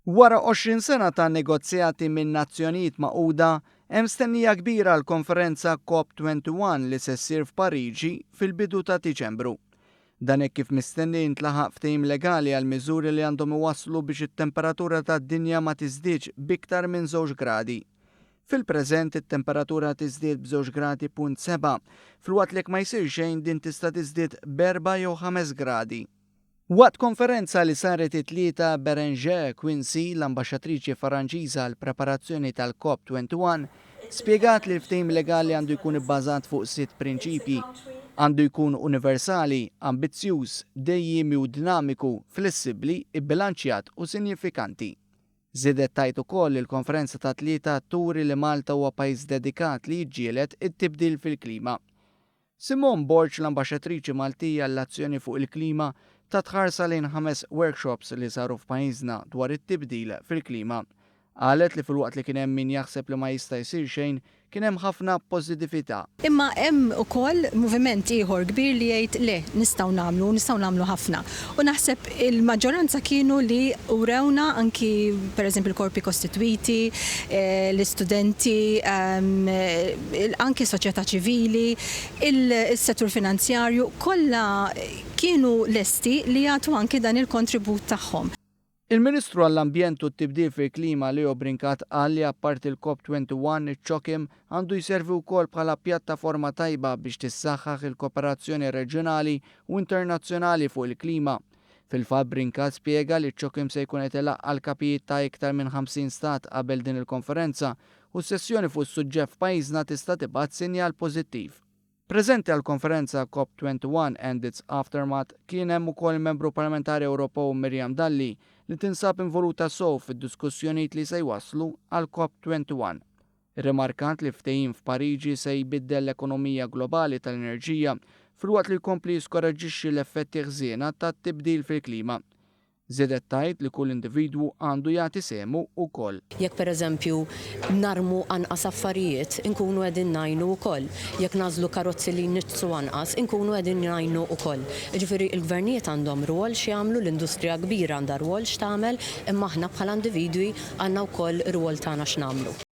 Wara 20 sena ta' negozjati min-Nazzjonijiet Magħquda, hemm stennija kbira għall-konferenza COP21 li se ssir f'Pariġi fil-bidu ta' Diċembru. Dan hekk kif mistenni jintlaħaq ftehim legali għal miżuri li għandhom iwasslu biex it-temperatura tad-dinja ma tiżdiedx b'iktar minn żewġ gradi. Fil-preżent it-temperatura tiżdied b'żewġ gradi punt sebgħa, filwaqt li jekk ma jsir xejn din tista' tiżdied b'erba' jew ħames gradi. Waqt konferenza li saret it-Tlieta, Bérengère Quincey, l-ambaxxatriċi Faranċiża għall-preparazzjoni tal-COP 21, spjegat li l-ftehim legali għandu jkun ibbażat fuq sitt prinċipji. Għandu jkun universali, ambizzjuż, dejjiemi u dinamiku, flessibbli, ibbilanċjat u sinjifikanti. Żiedet tgħid ukoll li l-konferenza tat-Tlieta turi li Malta huwa pajjiż dedikat li jiġġieled it-tibdil fil-klima. Simone Borg, l-Ambaxxatriċi Maltija għall-Azzjoni fuq il-Klima, tat ħarsa lejn ħames workshops li saru f'pajjiżna dwar it-tibdil fil-klima. Qalet li filwaqt li kien hemm min jaħseb li ma jista' jsir xejn, kien hemm ħafna pożitività. Imma hemm ukoll moviment ieħor kbir li jgħid le, nistgħu nagħmlu u nistgħu nagħmlu ħafna. U naħseb il-maġġoranza kienu li wrewna anki pereżempju l-korpi kostitwiti, l-istudenti, anki s-soċjetà ċivili, is-settur finanzjarju, kollha kienu lesti li jagħtu anki dan il-kontribut tagħhom. Il-Ministru għall-Ambjent u t-Tibdil fil-Klima Leo Brincat qal li apparti l-COP 21 iċ-CHOGM għandu jservi wkoll bħala pjattaforma tajba biex tissaħħaħ il-koperazzjoni reġjonali u internazzjonali fuq il-klima. Fil-fatt Brincat spjega li ċ-CHOGM se jkun qed ilaqqa' l-kapijiet ta' iktar minn 50 stat qabel din il-konferenza u s-sessjoni fuq is-suġġett f'pajjiżna tista' tibgħat sinjal pożittiv. Preżenti għall-konferenza COP 21 and its Aftermath kien hemm ukoll il-Membru Parlamentari Ewropew Miriam Dalli li tinsab involuta sew fid-diskussjonijiet li se jwasslu għal COP 21. Irrimarkat li ftehim f'Pariġi se jbiddel l-ekonomija globali tal-enerġija filwaqt li jkompli jiskoraġġixxi l-effetti ħżiena tat-tibdil fil-klima. Żiedet tgħid li kull individwu għandu jagħti sehmu wkoll. Jekk pereżempju narmu anqas affarijiet, inkunu qegħdin ngħinu wkoll. Jekk nagħżlu karozzi li jniġġsu anqas, inkunu qegħdin ngħinu wkoll. Jiġifieri l-gvernijiet għandhom rwol x'jagħmlu, l-industrija kbira għandha rwol x'tagħmel, imma aħna bħala individwi għandna wkoll ir-rwol tagħna x'nagħmlu.